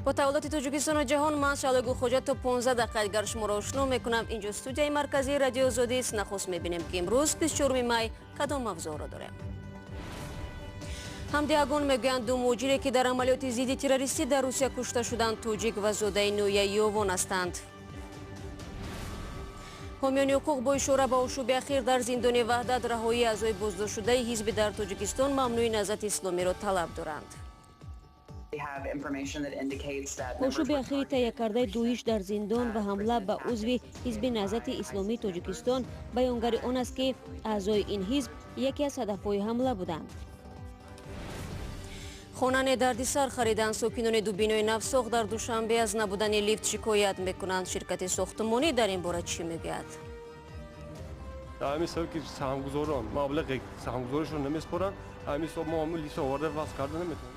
Бо таваллуди Тоҷикистону ҷаҳон, ман Шаҳло Гулхоҷа то 15 дақиқа дигар шуморо ошно мекунам. Инҷо студияи марказии Радиои Озодист. Нахуст мебинем, ки имрӯз, 24 май, кадом мавзӯъро дорем. Ҳамдиҳагон мегӯянд, ду муҳоҷире, ки дар амалиёти зидди террористӣ дар Русия кушта шуданд, тоҷик ва зодаи ноҳияи Ёвон ҳастанд. Ҳомиёни ҳуқуқ бо ишора ба ошӯби ахир дар зиндони Ваҳдат раҳоии аъзои боздоштшудаи ҳизби дар Тоҷикистон мамнӯи Наҳзати Исломиро талаб доранд. Ошӯби ахири таҳиякардаи Доиш дар зиндон ва ҳамла ба узви ҳизби Наҳзати Исломии Тоҷикистон баёнгари он аст, ки аъзои ин ҳизб яке аз ҳадафҳои ҳамла буданд. Хонане дардисар хариданд. Сокинони ду бинои навсохт дар Душанбе аз набудани лифт шикоят мекунанд. Ширкати сохтмонӣ дар ин бора чӣ мегӯяд? Дар ҳамин сабаб, ки саҳмгузорон маблағи саҳмгузоришон намеспоранд, ҳамин ҳисоб мо ҳамин лифт оварда васл карда наметавонем.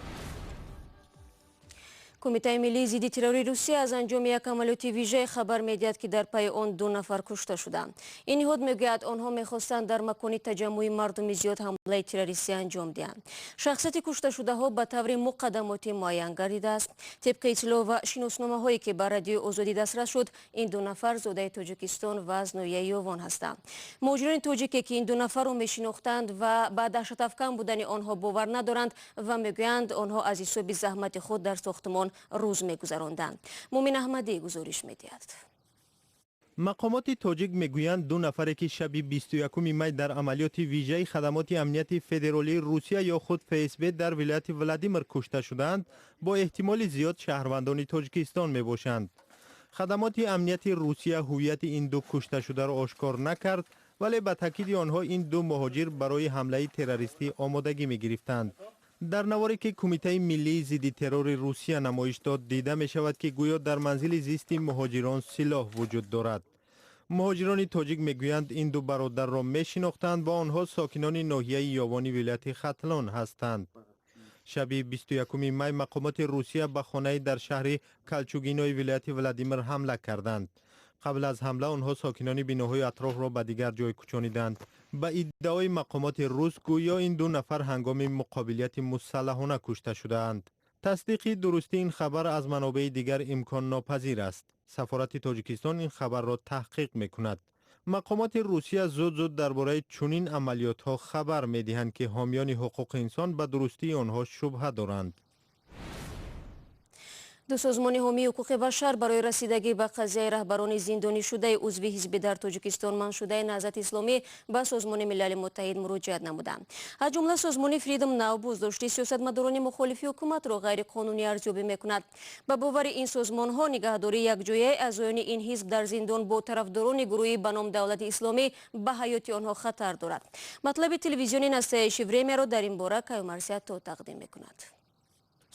Кумитаи миллии зидди террори Русия аз анҷоми як амалиёти вижае хабар медиҳад, ки дар пайи он ду нафар кушта шуданд. Ин ниҳод мегӯяд, онҳо мехостанд дар макони таҷаммуи мардуми зиёд ҳамлаи террористӣ анҷом диҳанд. Шахсияти кушташудаҳо ба таври муқаддамотӣ муайян гардидааст. Тибқи иттилоъ ва шиносномаҳое, ки ба Радиои Озодӣ дастрас шуд, ин ду нафар зодаи Тоҷикистон ва аз ноҳияи Ёвон ҳастанд. Муҳоҷирони тоҷике, ки ин ду нафарро мешинохтанд ва ба даҳшатафкан будани онҳо бовар надоранд ва мегӯянд, онҳо аз ҳисоби заҳмати худ дар сохтмон рӯз мегузаронданд. Мумин Аҳмадӣ гузориш медиҳад. Мақомоти тоҷик мегӯянд, ду нафаре, ки шаби 21 май дар амалиёти вижаи хадамоти амнияти федералии Русия ё худ ФСБ дар вилояти Владимир кушта шудаанд, бо эҳтимоли зиёд шаҳрвандони Тоҷикистон мебошанд. Хадамоти амнияти Русия ҳуввияти ин ду кушташударо ошкор накард, вале ба таъкиди онҳо ин ду муҳоҷир барои ҳамлаи террористӣ омодагӣ мегирифтанд. Дар наворе, ки Кумитаи миллии зидди террори Русия намоиш дод, дида мешавад, ки гӯё дар манзили зисти муҳоҷирон силоҳ вуҷуд дорад. Муҳоҷирони тоҷик мегӯянд, ин ду бародарро мешинохтанд ва онҳо сокинони ноҳияи Ёвони вилояти Хатлон ҳастанд. Шаби 21 май мақомоти Русия ба хонаи дар шаҳри Калчугинои вилояти Владимир ҳамла карданд. Қабл аз ҳамла онҳо сокинони биноҳои атрофро ба дигар ҷой кӯчониданд. Ба иддаои мақомоти рус, гӯё ин ду нафар ҳангоми муқобилияти мусаллаҳона кушта шудаанд. Тасдиқи дурустии ин хабар аз манобеи дигар имконнопазир аст. Сафорати Тоҷикистон ин хабарро таҳқиқ мекунад. Мақомоти Русия зуд зуд дар бораи чунин амалиётҳо хабар медиҳанд, ки ҳомиёни ҳуқуқи инсон ба дурустии онҳо шубҳа доранд. Ду созмони ҳомии ҳуқуқи башар барои расидагӣ ба қазияи раҳбарони зиндонишудаи узви ҳизби дар Тоҷикистон манъшудаи Наҳзати Исломӣ ба Созмони Милали Муттаҳид муроҷиат намуданд. Аз ҷумла созмони Freedom Now боздошти сиёсатмадорони мухолифи ҳукуматро ғайриқонунӣ арзёбӣ мекунад. Ба бовари ин созмонҳо, нигаҳдории якҷояи аъзоёни ин ҳизб дар зиндон бо тарафдорони гурӯҳи ба ном Давлати Исломӣ ба ҳаёти онҳо хатар дорад. Матлаби телевизиони Настоящее времяро дар ин бора Каюмарс Ато тақдим мекунад.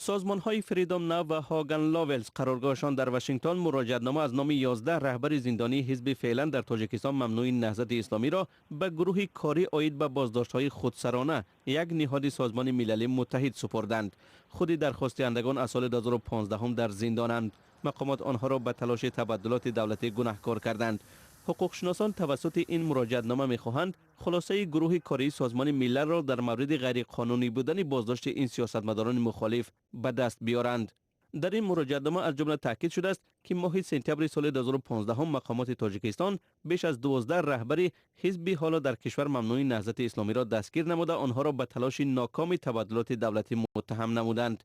Созмонҳои Freedom Now ва Hogan Lovells, қароргоҳашон дар Вашингтон, муроҷиатнома аз номи 11 раҳбари зиндонии ҳизби феълан дар Тоҷикистон мамнӯи Наҳзати Исломиро ба гурӯҳи корӣ оид ба боздоштҳои худсарона, як ниҳоди Созмони Милали Муттаҳид, супурданд. Худи дархостдиҳандагон аз соли 2015 дар зиндонанд. Мақомот онҳоро ба талоши табаддулоти давлатӣ гунаҳкор карданд. Ҳуқуқшиносон тавассути ин муроҷиатнома мехоҳанд хулосаи гурӯҳи кории Созмони Милалро дар мавриди ғайриқонунӣ будани боздошти ин сиёсатмадорони мухолиф ба даст биёранд. Дар ин муроҷиатнома аз ҷумла таъкид шудааст, ки моҳи сентябри соли 2015 мақомоти Тоҷикистон беш аз 12 раҳбари ҳизби ҳоло дар кишвар мамнӯи Наҳзати Исломиро дастгир намуда, онҳоро ба талоши нокоми табаддулоти давлатӣ муттаҳам намуданд.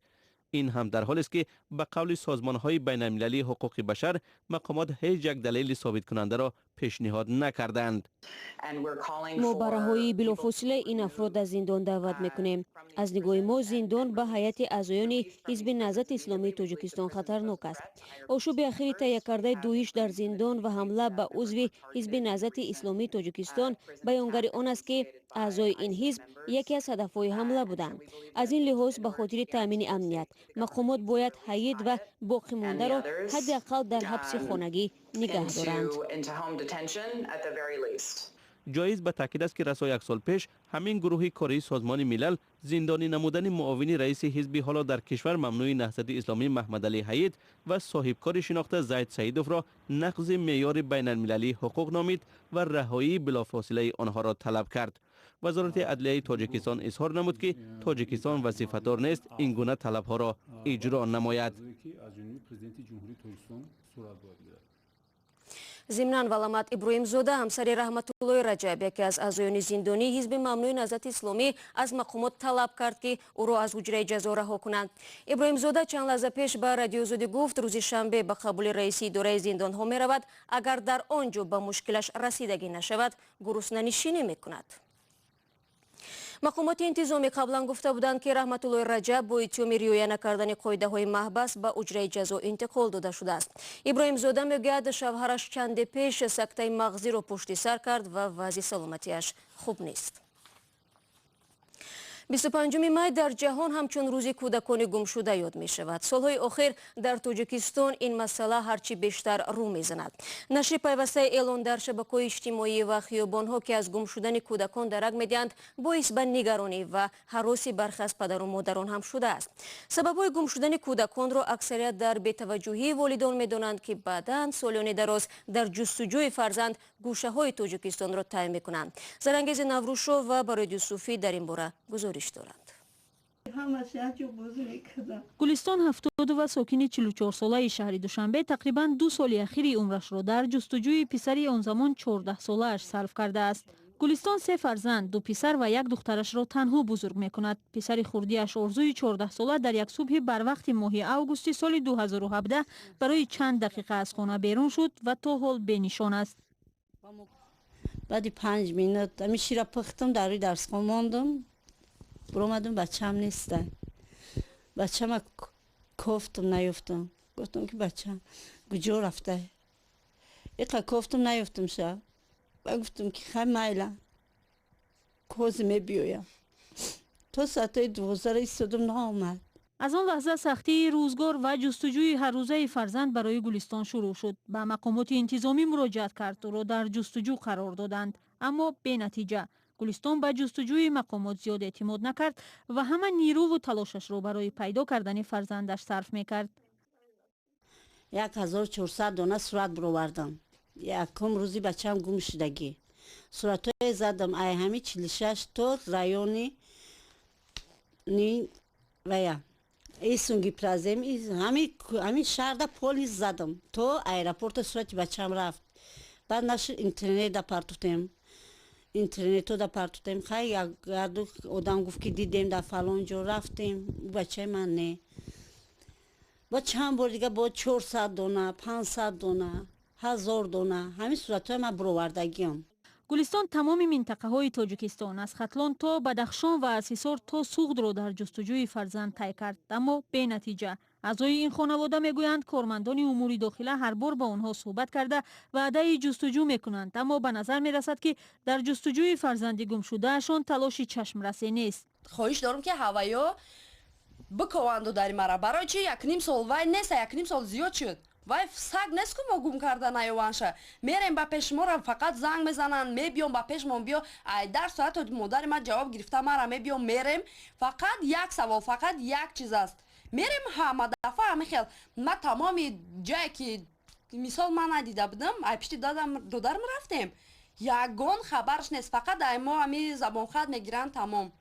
Ин ҳам дар ҳолест, ки ба қавли созмонҳои байналмилалии ҳуқуқи башар, мақомот ҳеҷ як далели собиткунандаро пешниҳод накарданд. Мо ба раҳоии билофосилаи ин афрод аз зиндон даъват мекунем. Аз нигоҳи мо, зиндон ба ҳайати аъзоёни ҳизби Наҳзати Исломии Тоҷикистон хатарнок аст. Ошӯби ахири таҳиякардаи Доиш дар зиндон ва ҳамла ба узви ҳизби Наҳзати Исломии Тоҷикистон баёнгари он аст, ки аъзои ин ҳизб яке аз ҳадафҳои ҳамла буданд. Аз ин лиҳоз, ба хотири таъмини амният, мақомот бояд Ҳайит ва боқимондаро ҳадди ақал дар ҳабси хонагӣ нигаҳ доранд. Ҷоиз ба таъкид аст, ки расо як сол пеш ҳамин гурӯҳи кории Созмони Милал зиндонӣ намудани муовини раиси ҳизби ҳоло дар кишвар мамнӯи Наҳзати Исломӣ Маҳмадалӣ Ҳайит ва соҳибкори шинохта Зайд Саидовро нақзи меъёри байналмилалии ҳуқуқ номид ва раҳоии билофосилаи онҳоро талаб кард. Вазорати адлияи Тоҷикистон изҳор намуд, ки Тоҷикистон вазифадор нест ин гуна талабҳоро иҷро намояд. Зимнан Валамат Иброҳимзода, ҳамсари Раҳматуллои Раҷаб, яке аз аъзоёни зиндонии ҳизби мамнӯи Наҳзати Исломӣ, аз мақомот талаб кард, ки ӯро аз ҳуҷраи ҷазо раҳо кунанд. Иброҳимзода чанд лаҳза пеш ба Радиои Озодӣ гуфт, рӯзи шанбе ба қабули раиси идораи зиндонҳо меравад. Агар дар он ҷо ба мушкилаш расидагӣ нашавад, гуруснанишинӣ мекунад. Мақомоти интизомӣ қаблан гуфта буданд, ки Раҳматуллои Раҷаб бо иттиҳоми риоя накардани қоидаҳои маҳбас ба ҳуҷраи ҷазо интиқол дода шудааст. Иброҳимзода мегӯяд, шавҳараш чанде пеш сактаи мағзиро пушти сар кард ва вазъи саломатиаш хуб нест. 25 май дар ҷаҳон ҳамчун рӯзи кӯдакони гумшуда ёд мешавад. Солҳои охир дар Тоҷикистон ин масъала ҳарчи бештар рӯ мезанад. Нашри пайвастаи эълон дар шабакаҳои иҷтимоӣ ва хиёбонҳо, ки аз гум шудани кӯдакон дарак медиҳанд, боис ба нигаронӣ ва ҳароси бархе аз падару модарон ҳам шудааст. Сабабҳои гум шудани кӯдаконро аксарият дар бетаваҷҷӯҳии волидон медонанд, ки баъдан солёни дароз дар ҷустуҷӯи фарзанд гӯшаҳои Тоҷикистонро тай мекунанд. Зарангези Наврӯзшо ва Барои Юсуфӣ дар ин бора гузориш доранд. Гулистон Ҳафтодова, сокини 44-солаи шаҳри Душанбе, тақрибан 2 соли ахири умрашро дар ҷустуҷӯи писари он замон 14-солааш сарф кардааст. Гулистон 3 фарзанд, 2 писар ва як духтарашро танҳо бузург мекунад. Писари хурдиаш Орзуи 14-сола дар як субҳи барвақти моҳи августи соли 2017 барои чанд дақиқа аз хона берун шуд ва то ҳол бенишон аст. Баъди 5 минут ами шира пухтам, дар рӯи дарсхон мондам, буромадам, бачаам неста. Бачама кофтам, наёфтам. Гуфтам, ки бачам куҷо рафта? Иқа кофтам, наёфтам ша. Ба гуфтам, ки хай, майла, кози мебиёям. То соатҳои 12 истодам, наомад. Аз он лаҳза сахтии рӯзгор ва ҷустуҷӯи ҳаррӯзаи фарзанд барои Гулистон шурӯъ шуд. Ба мақомоти интизомӣ муроҷиат кард, ӯро дар ҷустуҷӯ қарор доданд, аммо бенатиҷа. Гулистон ба ҷустуҷӯи мақомот зиёд эътимод накард ва ҳама нирӯву талошашро барои пайдо кардани фарзандаш сарф мекард. 1400 дона сурат бировардам. Якум рӯзи бачаам гум шудагӣ суратҳое задам, ай ҳами 46 то райони ни вая исунги празем, ҳами шаҳрда полис задам, то аэропорта сурати бачаам рафт. Баъд нашр интернетда партофтем, интернетода партофтем. Хай, якду одам гуфт, ки дидем дар фалон ҷо, рафтем, бачаи ман не. Бо чанд бор дига бо 400 дона, 500 дона, 1000 дона ҳамин суратҳои ман бировардагиам. Гулистон тамоми минтақаҳои Тоҷикистон, аз Хатлон то Бадахшон ва аз Ҳисор то Суғдро дар ҷустуҷӯи фарзанд тай кард, аммо бенатиҷа. Аъзои ин хонавода мегӯянд, кормандони умури дохила ҳар бор ба онҳо суҳбат карда, ваъдаи ҷустуҷӯ мекунанд, аммо ба назар мерасад, ки дар ҷустуҷӯи фарзанди гумшудаашон талоши чашмрасе нест. Хоҳиш дорам, ки ҳаваё бикованду дари мара. Барои чи якним сол вай неста, якним сол зиёд шуд. Вай саг нест, ку мо гум карда наёванша. Мерем ба пеши мора, фақат занг мезананд, мебиём, ба пешмон биё. Ай дар соато модари ман ҷавоб гирифта, мара мебиём, мерем. Фақат як савол, фақат як чиз аст. Мерем, ҳама дафъа ҳами хел. Ма тамоми ҷое ки мисол ман надида будам, ай пишти додарам рафтем, ягон хабарш нест. Фақат ай мо ҳами забонхат мегиранд, тамом.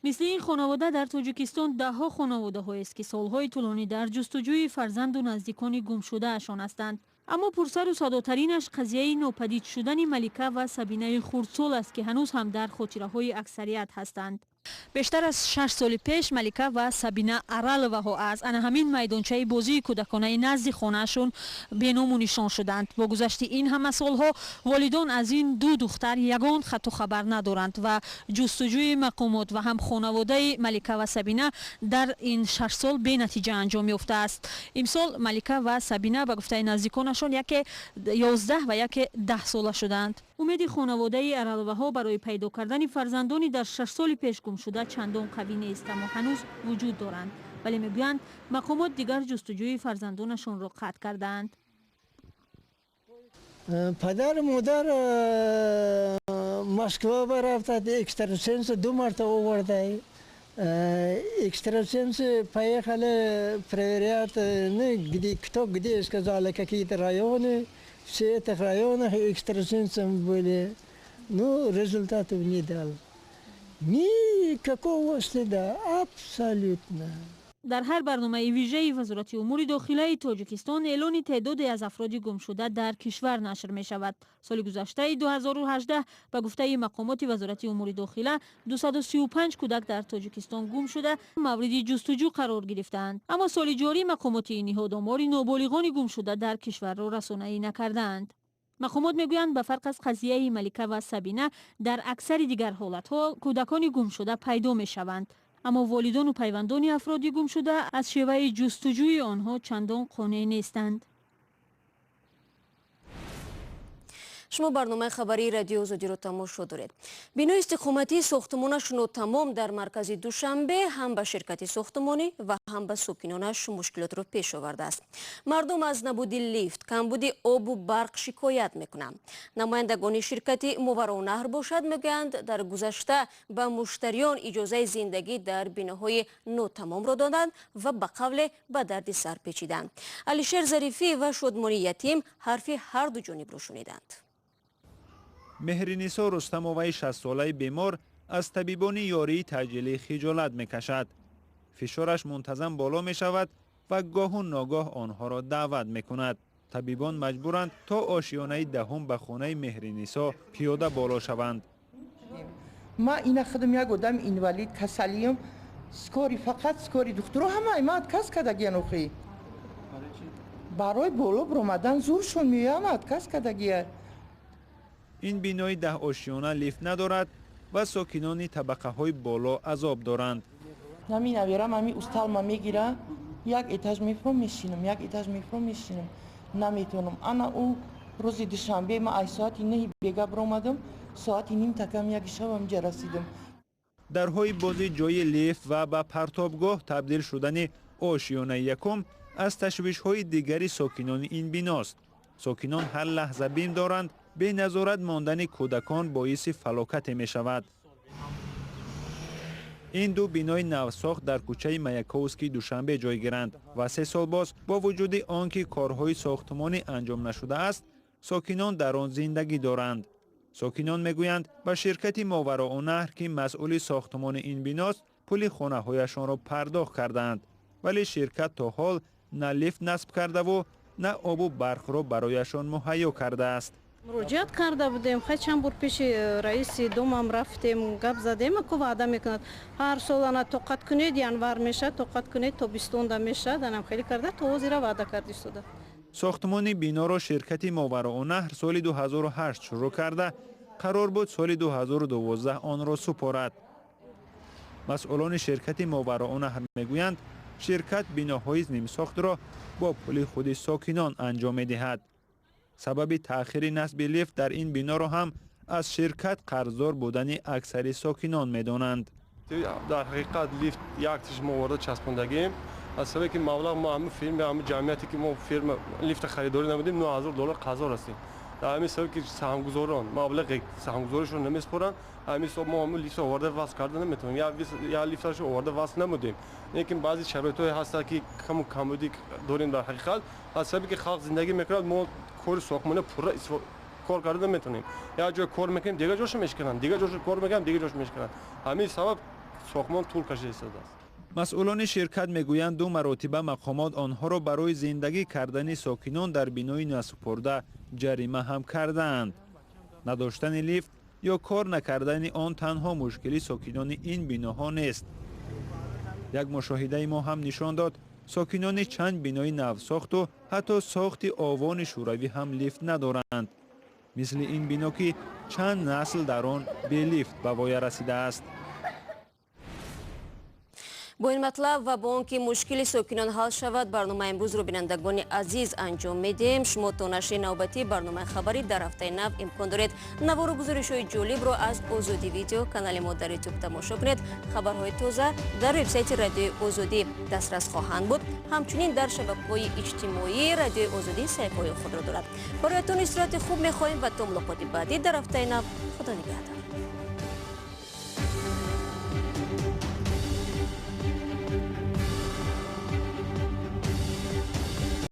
Мисли ин хонавода дар Тоҷикистон даҳҳо хонаводаҳоест, ки солҳои тӯлонӣ дар ҷустуҷӯи фарзанду наздикони гумшудаашон ҳастанд. Аммо пурсару садотаринаш қазияи нопадид шудани Малика ва Сабинаи хурдсол аст, ки ҳанӯз ҳам дар хотираҳои аксарият ҳастанд. Бештар аз 6 соли пеш Малика ва Сабина Араловаҳо аз ана ҳамин майдончаи бозии кӯдаконаи назди хонаашон беному нишон шуданд. Бо гузашти ин ҳама солҳо волидон аз ин ду духтар ягон хату хабар надоранд ва ҷустуҷӯи мақомот ва ҳам хонаводаи Малика ва Сабина дар ин 6 сол бенатиҷа анҷом ёфтааст. Имсол Малика ва Сабина, ба гуфтаи наздиконашон, яке 11 ва яке 10 сола шуданд. Умеди хонаводаи Араловаҳо барои пайдо кардани фарзандони дар 6 соли пеш гумшуда чандон қавӣ нест, аммо ҳанӯз вуҷуд доранд. Вале мегӯянд, мақомот дигар ҷустуҷӯи фарзандонашонро қатъ кардаанд. Падару модар Москва рафтад, экстрасенс ду марта овардай. Экстрасенсы поехали проверять, ну, где, кто где сказали, какие-то районы. Все этих районах экстрасенсом были. Ну, результатов не дал. Никакого стыда, абсолютно. Дар ҳар барномаи вижаи Вазорати умури дохилаи Тоҷикистон эълони теъдоде аз афроди гумшуда дар кишвар нашр мешавад. Соли гузаштаи 2018 ба гуфтаи мақомоти Вазорати умури дохила 235 кӯдак дар Тоҷикистон гум шуда, мавриди ҷустуҷӯ қарор гирифтаанд. Аммо соли ҷорӣ мақомоти ин ниҳод омори ноболиғони гумшуда дар кишварро расонаӣ накардаанд. Мақомот мегӯянд, ба фарқ аз қазияи Малика ва Сабина, дар аксари дигар ҳолатҳо кӯдакони гумшуда пайдо мешаванд. Аммо волидону пайвандони афроди гумшуда аз шеваи ҷустуҷӯи онҳо чандон қонеъ нестанд. Шумо барномаи хабарии Радиои Озодиро тамошо доред. Бинои истиқоматии сохтмонаш нотамом дар маркази Душанбе ҳам ба ширкати сохтмонӣ ва ҳам ба сокинонаш мушкилотро пеш овардааст. Мардум аз набуди лифт, камбуди обу барқ шикоят мекунанд. Намояндагони ширкати Мовароуннаҳр бошад, мегӯянд, дар гузашта ба муштариён иҷозаи зиндагӣ дар биноҳои нотамомро доданд ва ба қавле ба дарди сар печиданд. Алишер Зарифӣ ва Шодмони Ятим ҳарфи ҳарду ҷонибро шуниданд. Меҳринисо Рустамоваи 60-солаи бемор аз табибони ёрии таъҷилӣ хиҷолат мекашад. Фишораш мунтазам боло мешавад ва гоҳу ногоҳ онҳоро даъват мекунад. Табибон маҷбуранд то ошиёнаи даҳум ба хонаи Меҳринисо пиёда боло шаванд. Ман ина худам як одам инвалид, касалиям, скорый, фақат скорый, духтуро ҳамаи ман отказ кардагиян. Охи барои боло биромадан зуршон меояд, ҳама отказ кардагия. Ин бинои даҳошиёна лифт надорад ва сокинони табақаҳои боло азоб доранд. Ҳамин аверам, ҳамин усталма мегира, як этаж мефуром, мешинам, як этаж мефуром, мешинам, наметавонам. Ана ӯ рӯзи душанбе ман ай соати 9 бега биромадам, соати ним такам яки шаб ҳамҷа расидам. Дарҳои бози ҷои лифт ва ба партобгоҳ табдил шудани ошиёнаи якум аз ташвишҳои дигари сокинони ин биност. Сокинон ҳар лаҳза бим доранд, беназорат мондани кӯдакон боиси фалокате мешавад. Ин ду бинои навсохт дар кӯчаи Маяковский Душанбе ҷойгиранд ва 3 сол боз бо вуҷуди он ки корҳои сохтмонӣ анҷом нашудааст, сокинон дар он зиндагӣ доранд. Сокинон мегӯянд, ба ширкати Мовароуннаҳр, ки масъули сохтмони ин биност, пули хонаҳояшонро пардохт кардаанд, вале ширкат то ҳол на лифт насб кардаву на обу барқро барояшон муҳайё кардааст. Муроҷиат карда будем, хай чанд бор пеши раиси домам рафтем, гап задем, ку ваъда мекунад ҳар сол, ана тоқат кунед, январ мешавад, тоқат кунед, тобистонда мешавад, анам хеле карда, то ҳозира ваъда кард истода. Сохтмони биноро ширкати Мовароуннаҳр соли 2008 шурӯъ карда, қарор буд соли 2012 онро супорад. Масъулони ширкати Мовароуннаҳр мегӯянд, ширкат биноҳои нимсохтро бо пули худи сокинон анҷом медиҳад. Сабаби таъхири насби лифт дар ин биноро ҳам аз ширкат қарздор будани аксари сокинон медонанд. Дар ҳақиқат лифт як тиш мо оварда часпондагием. Аз сабаби ки маблағ мо ҳамин фирма, ҳамин ҷамъияте ки мо фирма лифта харидорӣ намудем, 9000 доллар қарздор ҳастем. Дар ҳамин сабаб ки саҳмгузорон маблағи саҳмгузоришро намесупоранд, ҳамин ҳисоб мо ҳамин лифтро оварда васл карда наметавонем. Я лифташро оварда васл намудем. Лекин баъзе шароитҳое ҳастанд ки каму камбудӣ дорем. Дар ҳақиқат аз сабаби ки халқ зиндагӣ мекунад, мо кори сохтмонӣ пурра кор карда наметавонем. Як ҷой кор мекунем, дигар ҷошо мешикананд, дигар ҷошо кор мекунем, дигар ҷошо мешикананд. Ҳамин сабаб сохтмон тӯл кашида истодааст. Масъулони ширкат мегӯянд, ду маротиба мақомот онҳоро барои зиндагӣ кардани сокинон дар бинои насупурда ҷарима ҳам кардаанд. Надоштани лифт ё кор накардани он танҳо мушкили сокинони ин биноҳо нест. Як мушоҳидаи мо ҳам нишон дод, сокинони чанд бинои навсохту ҳатто сохти овони шӯравӣ ҳам лифт надоранд. Мисли ин бино, ки чанд насл дар он белифт ба воя расидааст. Бо ин матлаб ва бо он ки мушкили сокинон ҳал шавад, барномаи имрӯзро, бинандагони азиз, анҷом медиҳем. Шумо то нашри навбатии барномаи хабарӣ дар ҳафтаи нав имкон доред навору гузоришҳои ҷолибро аз Озодӣ Видео, канали мо дар Ютуб, тамошо кунед. Хабарҳои тоза дар вебсайти Радиои Озодӣ дастрас хоҳанд буд. Ҳамчунин дар шабакаҳои иҷтимоӣ Радиои Озодӣ саҳифаҳои худро дорад. Бароятон истироҳати хуб мехоҳем ва то мулоқоти баъдӣ дар ҳафтаи нав, Худо нигаҳдор.